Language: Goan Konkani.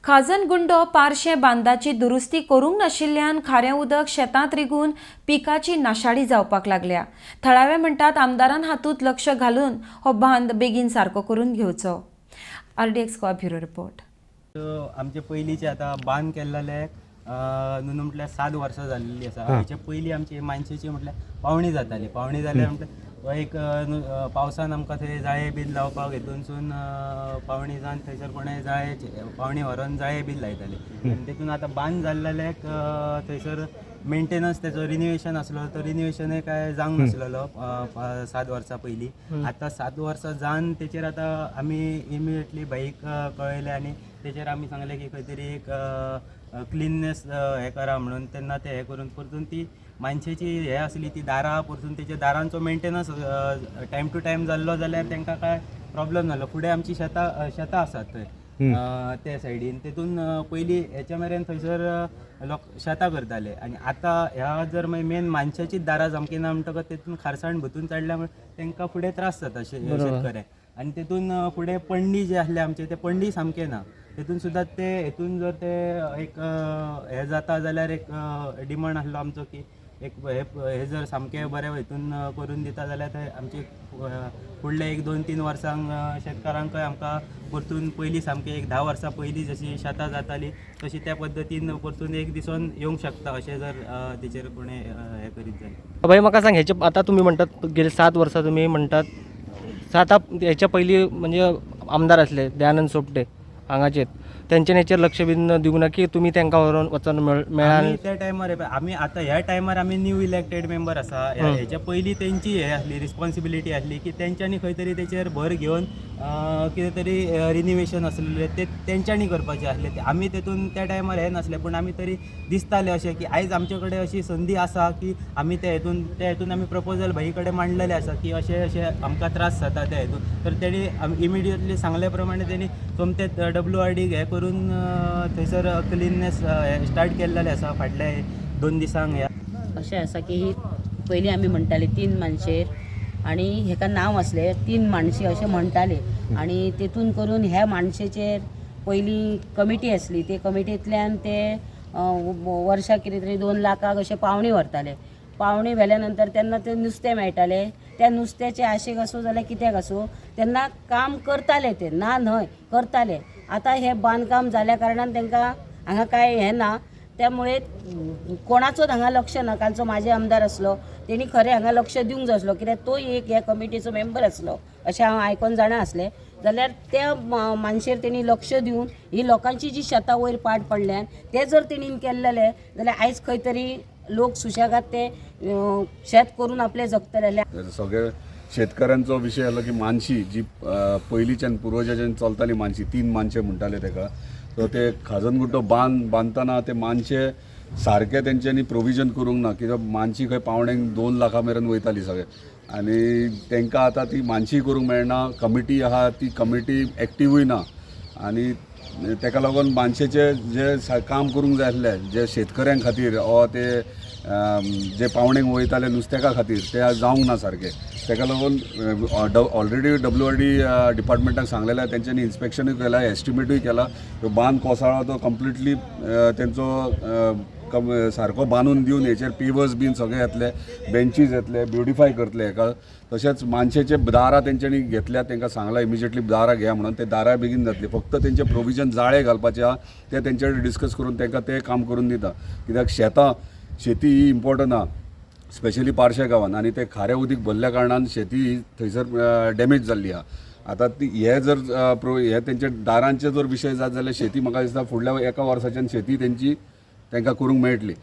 खाजन गुंडो पारशें बांदाची दुरुस्ती करूंक नाशिल्ल्यान खारें उदक शेतांत रिगून पिकाची नाशाडी जावपाक लागल्या. थळावे म्हणटात आमदारान हातूंत लक्ष घालून हो बांद बेगीन सारको करून घेवचो. RDX Goa bureau report. आमचे पयलींचे आतां बांद केल्लेले न्हू म्हटल्यार 7 वर्सां जाल्लेली आसा. हेच्या पयलीं आमची मानशेची म्हटल्यार पावणी जाताली. पावणी जाल्यार म्हटल्यार एक पावसान आमकां थंय जाळे बीन लावपाक हेतूनसून पावणी जावन थंयसर कोणें जाळे पावणी व्हरोन जाळे बीन लायताले. आनी तेतून आतां बांद जाल्ल्याक थंयसर मेंटेनन्स तेचो रिनिवेशन आसलो तो रिनिवेशनय काय जावंक नासलेलो 7 वर्सां पयलीं. आतां 7 वर्सां जावन तेचेर आतां आमी इमिडिएटली भाईक कळयलें आनी तेचेर आमी सांगलें की खंय तरी एक क्लिननेस हें करा म्हणून. तेन्ना ते हें करून परतून ती मानशेची हें आसली ती दारां परतून तेच्या दारांचो मेंटेनन्स टायम टू टायम जाल्लो जाल्यार तांकां काय प्रॉब्लम जालो. फुडें आमची शेतां आसात थंय त्या सायडीन तेतून पयलीं हेच्या मेरेन थंयसर लोक शेतां करताले आनी आतां ह्या जर मागीर मेन मानशाचीच दारां सामकी ना म्हणटकच तेतून खारसाण भुतून चडल्या तांकां फुडें त्रास जाता शेतकऱ्यांक. आनी तेतून फुडें पंडी जे आसले आमचे ते पंडी सामके ना तेतून सुद्दां ते हेतून जर ते एक हें जाता जाल्यार एक डिमांड आसलो आमचो की एक हे जर सामकें बरें हेतून करून दिता जाल्यार ते आमचे फुडले 1-2-3 वर्सांक शेतकारांकय आमकां परतून पयलीं सामकें एक 10 वर्सां पयलीं जशी शेतां जातालीं तशी त्या पद्दतीन परतून एक दिसून येवंक शकता अशें जर तेचेर कोणें हें करीत जाल्यार. भाई म्हाका सांग, हेचे आतां तुमी म्हणटात गेले 7 वर्सां तुमी म्हणटात 7 हेच्या पयलीं म्हणजे आमदार आसले दयानंद सोपटे हांगाचेर, तेंच्यानी हेचेर लक्ष बीन दिवंक ना की तुमी तांकां व्हरोन वचोन मेळ्ळा? त्या टायमार आमी आतां ह्या टायमार आमी न्यू इलेक्टेड मेंबर आसा. हेच्या पयलीं तेंची हे आसली रिस्पॉन्सिबिलिटी आसली की तेंच्यांनी खंय तरी तेचेर भर घेवन कितें तरी रिनिवेशन आसलेलें ते तेंच्यांनी करपाचें आसलें. आमी तेतून त्या टायमार हें नासलें पूण आमी तरी दिसतालें अशें की आयज आमचे कडेन अशी संदी आसा की आमी ते हेतून त्या हेतून आमी प्रपोजल भाई कडेन मांडलेलें आसा की अशें अशें आमकां त्रास जाता त्या हेतून. तर तेणी इमिडिएटली सांगले प्रमाणे तेणी सोमतें WRD हें करून थंयसर क्लिननेस स्टार्ट केल्लेलें आसा फाटल्या 2 दिसांक. ह्या अशें आसा की ही पयलीं आमी म्हणटाले 3 मानशेर आनी हेका नांव आसलें 3 माणशी अशें म्हणटाले आनी तेतून करून ह्या माणशेचेर पयलीं कमिटी आसली, ते कमिटींतल्यान ते वर्साक कितें तरी 2 लाखाक अशें पावणी व्हरताले. पावणी व्हेल्या नंतर तेन्ना ते नुस्तें मेळटालें, त्या नुस्त्याचे आशेक आसूं जाल्यार कित्याक आसूं तेन्ना काम करताले ते, ना न्हय करताले. आतां हें बांदकाम जाल्या कारणान तांकां हांगा कांय हें ना, त्यामुळे कोणाचोच हांगा लक्ष ना. कालचो म्हाजे आमदार आसलो तेणी खरें हांगा लक्ष दिवंक जाय आसलो, कित्याक तो एक ह्या कमिटीचो मेंबर आसलो अशें हांव आयकोन जाणा आसलें. जाल्यार त्या मानशेर तेणी लक्ष दिवन ही लोकांची जी शेतां वयर पाड पडल्यान ते जर तेणीन केल्लेले जाल्यार आयज खंय तरी लोक सुशेगाद ते शेत करून आपले जगतले. सगळे शेतकऱ्यांचो विशय आसलो की मानशी जी पयलींच्यान पुर्वजाच्यान चलताली मानशी, 3 मानशे म्हणटाले तेका, सो ते खाजन गुड्डो बांदतना ते मानशे सारके तेंच्यांनी प्रोविजन करूंक ना, कित्याक मानशी खंय पावणेक 2 लाखां मेरेन वयताली सगळे आनी तांकां आतां ती मानशी करूंक मेळना. कमिटी आहा ती कमिटी एक्टिवूय ना आनी तेका लागून मानशेचे जे काम करूंक जाय आसलें जे शेतकऱ्यां खातीर वा ते जे पावणेक वयताले नुस्त्याका खातीर ते जावंक ना सारकें. तेका लागून ऑलरेडी WRD डिपार्टमेंटाक सांगलेलें, तेंच्यांनी इन्स्पेक्शनूय केलां, एस्टिमेटूय केला. तो बांद कोसळ्ळा तो कंप्लिटली तेंचो सारको बांदून दिवन हेचेर पेवर्स बीन सगळे येतले, बेंचीज येतले, ब्युटिफाय करतले हेका. तशेंच मानशेचे दारां तेंच्यांनी घेतल्या, तांकां सांगलां इमिजिएटली दारां घेया म्हणून, ते दारां बेगीन जातली. फक्त तेंचें प्रोविजन जाळे घालपाचें आहा ते तेंचे कडेन डिस्कस करून तांकां तें काम करून दिता. कित्याक शेती ही इम्पॉर्टंट आहा स्पेशली पार्शे गांवान आनी ते खारें उदीक भरल्या कारणान शेती ही थंयसर डॅमेज जाल्ली आहा. आतां ती हे जर हे तेंचे दारांचे जर विशय जात जाल्यार शेती म्हाका दिसता फुडल्या 1 वर्साच्यान शेती तेंची तांकां करूंक मेळटली.